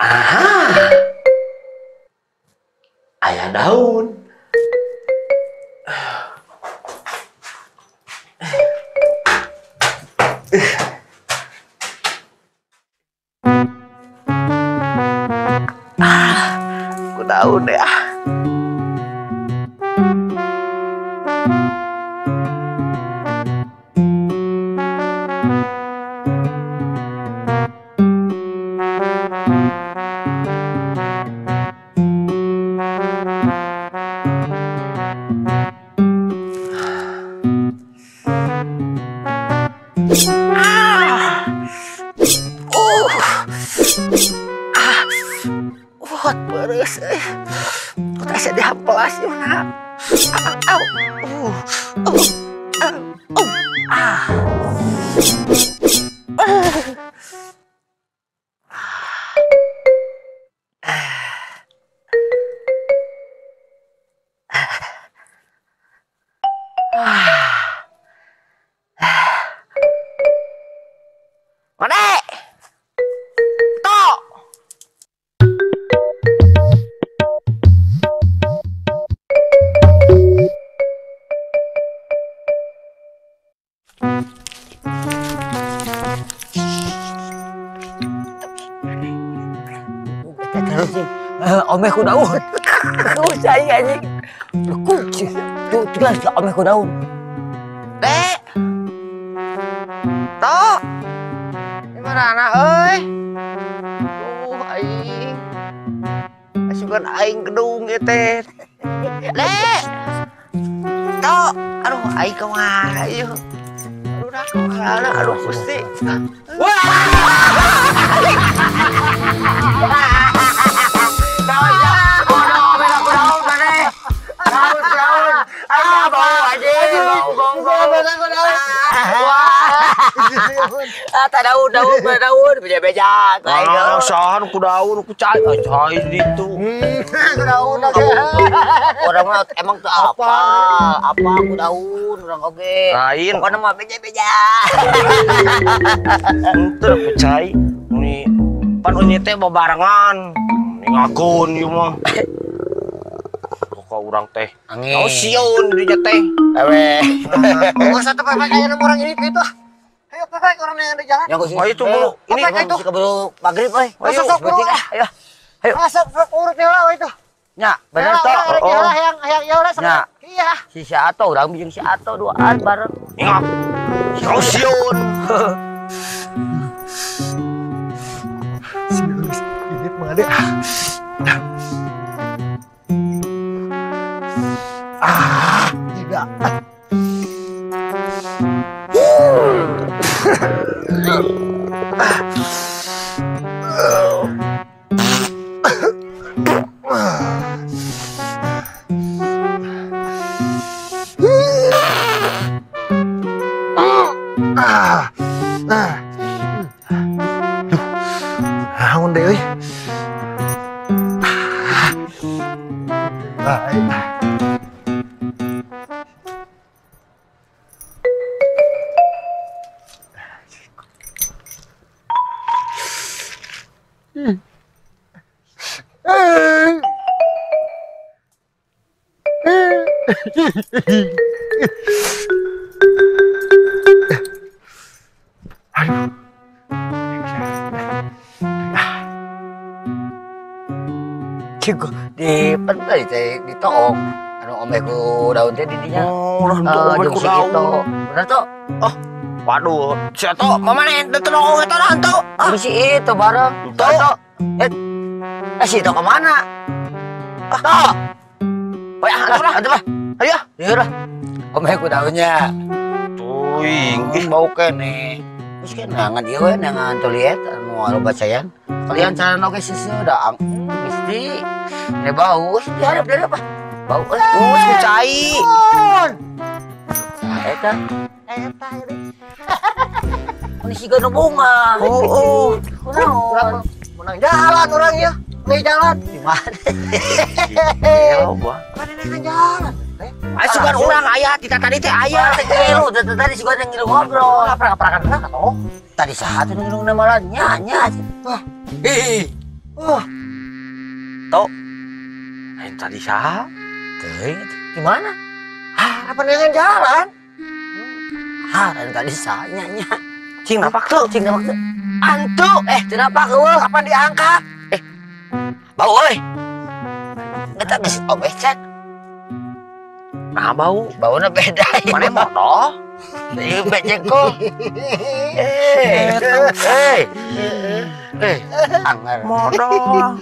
Aha, aya daun. Ku daun ya. Peres, kok asa dihampelas ieu na. Au, ah. Omeh ku daun. Saya anjing. Kucing. Tuh jelas lah omeh ku daun. Dek. Tok. Di mana euy? Tuh aing. Asukan aing gedung ieu teh. Dek. Tok. Aduh aing kumaha ieu. Aduh dah kumaha aduh Gusti. Wah. Daun daun daun beja-beja. Ah, sahan ku daun ku cai cai ditu. Ku daun oge. Orang mah emang teu apa? Apa ku daun urang oge. Lain. Pokona mah beja-beja. Henteu ku cai. Ini pan unyi teh babarengan. Ngakun ieu mah. Kok urang teh. Angin. Oh sieun dinya teh. Ewe. Oh, satu pepek aya nu urang ini kitu. Ayo pepek orang yang di jalan. Oh itu bulu. Ini itu keburu maghrib euy. Ayo sok buru ah. Ayo. Ayo. Masuk sok urut heula itu. Nya, bener toh. Oh, yang yang ya udah Nya. Iya. Si Ato urang jeung si Ato duaan bareng. Ingat. Kau sieun. Ini mah deh. Ah, tidak. Naon deh euy. Baik. Aduh. Cik di pentai teh di toong anu omeh ku daun teh di dinya. Oh, lah omeh ku daun. Bener toh? Oh, waduh, si Ato, mama nih teu noong eta lah ento. Ah, si itu bareng. Ento. Eh, si itu kemana? Toh. Ayo, atuh lah, atuh lah. Ayo, ayo lah. Omeh ku daunnya. Tuing, ih bau kene. Terus kan nangan ieu we nangan toliet anu aloba cayan. Kalian carana oge seuseuh da Gusti. Ne bau geus diharap dari apa? Bau euy. Geus ku cai. Nah, eta. Eta ini. Ini siga nu bunga. Oh, oh. Kunaon? Menang jalan orang ya. Nggak jalan. Di mana? Ya loba. Mana nang jalan? Ayo sugan urang aya tita tadi teh aya teh ngilu tadi sugan yang ngilu ngobrol. Aprak-aprakan lah atuh. Tadi saha tuh ngilu malah nya nya. Wah. Ih. Wah. Tok. Lain tadi saha? Teuing di mana? Ah, apa nengan jalan? Ah, lain tadi saha nya nya. Cing napak tuh, cing napak tuh. Antu, teu napak eueuh. Kapan diangkat? Bau euy. Eta geus obeh cek. Nah bau, baunya beda. Mana motor? Iya becek kok. Anggar. Modal.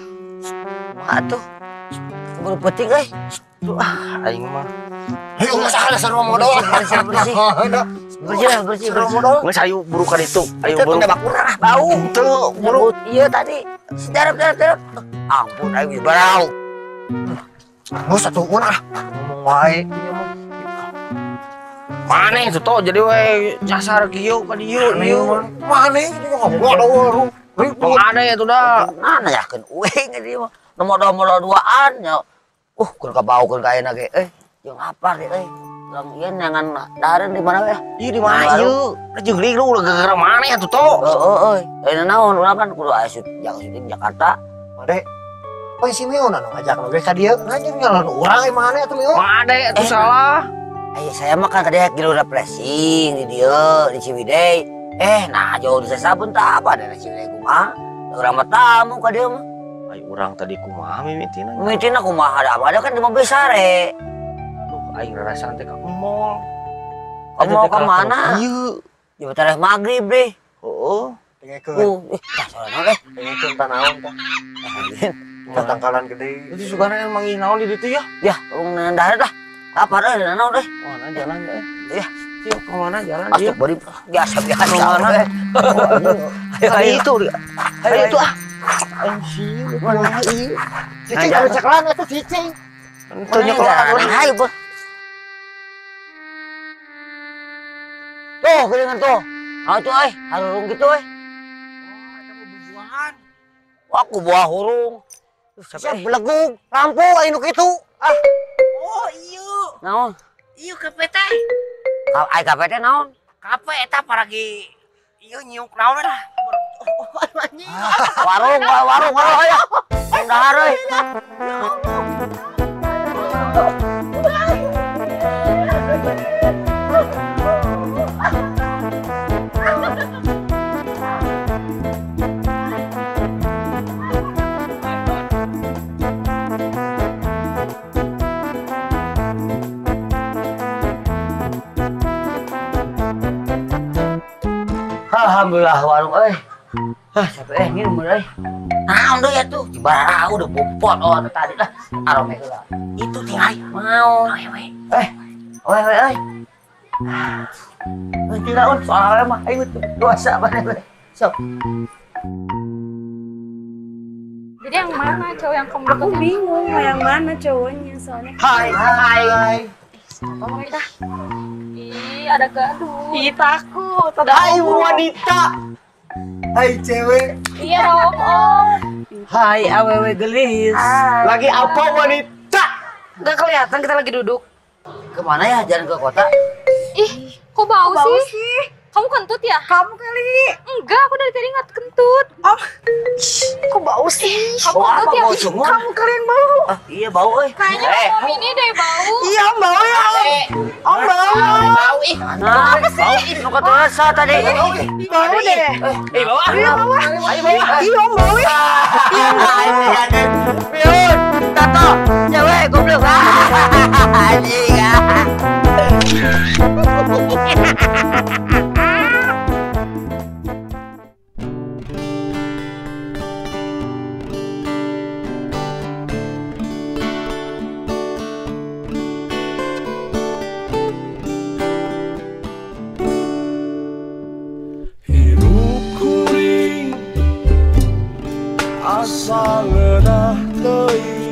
Atuh, keburu penting euy. Tuh ah, aing mah. Ayo masalah sarua modal. Bersih bersih. Bersih bersih bersih. Geus ayo buru ka ditu. Ayo buru. Teu kurang bau. Teu buru. Iya tadi. Darap darap darap. Ampun aing bau. Geus atuh urang ah. Ngomong wae. Maneh tuh toh jadi we nyasar kieu ka dieu ieu. Maneh juga ngobrol. Mana ya tuh dah. Mana yakin uing di mah. Nu modal-modal duaan nya. Keun ka bau keun ka ayeuna ge. Jeung lapar deh euy. Urang ieu neangan dahareun di mana we? Ieu di mana ieu? Jeung lu gara-gara maneh atuh toh. Heeh euy. Ayeuna naon urang kan kudu aya syuting Jakarta. Made. Oh si Mio nu ngajak nu ge ka dieu. Anjing ngalan urang e maneh atuh Mio. Made atuh salah. Saya mah kan tadi gilu refreshing di dieu di Ciwidey. Nah jauh di sasabun tah apa dari Ciwidey kumaha? Urang mah tamu ka dieu mah. Ai urang tadi kumaha mimitina? Mimitina kumaha ada apa? Ada kan di mobil sare. Duh aing rarasaan teh ka mall. Ka mall ka mana? Ieu. Di tareh magrib deh. Heeh. Dengekeun. Tah soalna teh. Dengekeun tah naon tah. Tangkalan gede. Itu sugana yang manggih naon di ditu ya? Ya, urang dahar lah. Lapar euy naon euy. Oh, nah jalan euy. Ya. Yuk, ke mana jalan? Asup bari biasa-biasa. Kemana? Ayo itu. Ayo itu ah. Anjir, mana ieu? Cicing anu ceklan atuh cicing. Teu nyekelan. Hayu, Bos. Tuh, geuningan tuh. Nah itu euy, harurung kitu euy. Oh, eta mah bubuahan. Wah, aku buah hurung. Siap belegug, lampu aya nu kitu. Ah. Oh, ieu. Naon? Ieu kape teh. Ai kape teh naon? Kape eta paragi ieu nyiuk naon lah. Warung, warung, warung aya. Dahar euy. Alhamdulillah warung euy. Hah, siapa nginum euy. Naon deui atuh? Cibarau udah bopot oh tadi lah. Arome heula. Itu teh ai. Mau. Awewe. Awewe euy. Heuh naon soal mah aing dosa maneh we. Sok. Jadi yang mana cowok yang kamu Aku bingung mau yang mana cowoknya soalnya. Hai, hai. Siapa mereka? Ih, ada gaduh. Ih, takut. Ada hai wanita. Hai cewek. Iya, om, om. Hai awewe gelis. Hai. Lagi apa wanita? Gak kelihatan kita lagi duduk. Kemana ya? Jalan ke kota? Ih, kok bau sih? Kamu kentut ya? Kamu kali. Enggak, aku dari tadi nggak kentut. Oh, kok bau sih? Kamu kentut ya? Bau sumur? Kamu kali yang bau. Ah, iya bau, eh. Kayaknya om ini deh bau. Iya, om bau ya. Om bau. Bau ih. Nah, apa sih? Bau ih, nuka terasa tadi. Bau deh. Eh, bau ah. Iya, bau. Ayo bau. Iya, om bau ya. Iya, Piun, Tato, cewek goblok. Anjing. Asa ngeunah teuing.